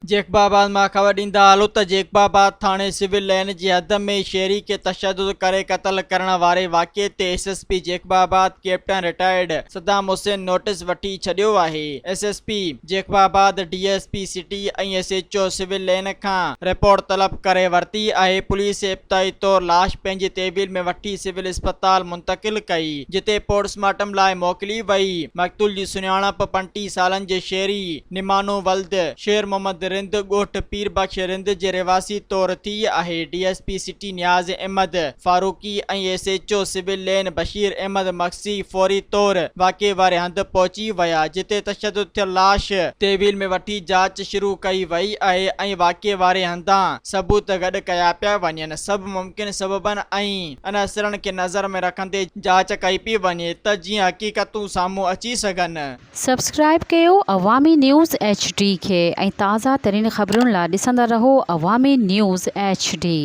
Jacob آباد مان خبر ڏيندا هلون ته جيڪب آباد ٿاڻي سول لائين جي حد ۾ شهري کي تشدد ڪري قتل ڪرڻ واري واقعي تي S S P Jacobabad captain retired Saddam Hussain notice وٺي ڇڏيو آهي. S S P Jacobabad, D S P city ۽ S H O civil line کان رپورٽ طلب ڪري ورتي آهي. پوليس ابتدائي طور لاش پنهنجي تحويل ۾ وٺي سول اسپتال منتقل ڪئي جتي پوسٽ مارٽم لاء موڪلي وئي. مقتول جي سڃاڻپ 35 سالن جي شهري نمانو ولد شير محمد رند ڳوٺ پير بخش رند جي رهواسي طور ٿي آهي. D S P city Niaz Ahmed Farooqi ۽ S H O civil line Bashir Ahmed Magsi فوري طور واقعي واري هنڌ پهچي ويا جتي تشدد ٿيل لاش تحويل ۾ وٺي جاچ شروع ڪئي وئي آهي ۽ واقعي واري هنڌان ثبوت گڏ ڪيا پيا وڃن سڀ ممڪن سببن ۽ عناصرن کي نظر ۾ رکندي جاچ ڪئي پئي وڃي ته جيئن حقيقتون سامهون اچي سگهن. سبسڪرائيب ڪيو عوامي نيوز ايڇ ڊي کي ۽ تازه ترين خبرن لا ڏسندا رهو عوامي نيوز ايڇ ڊي.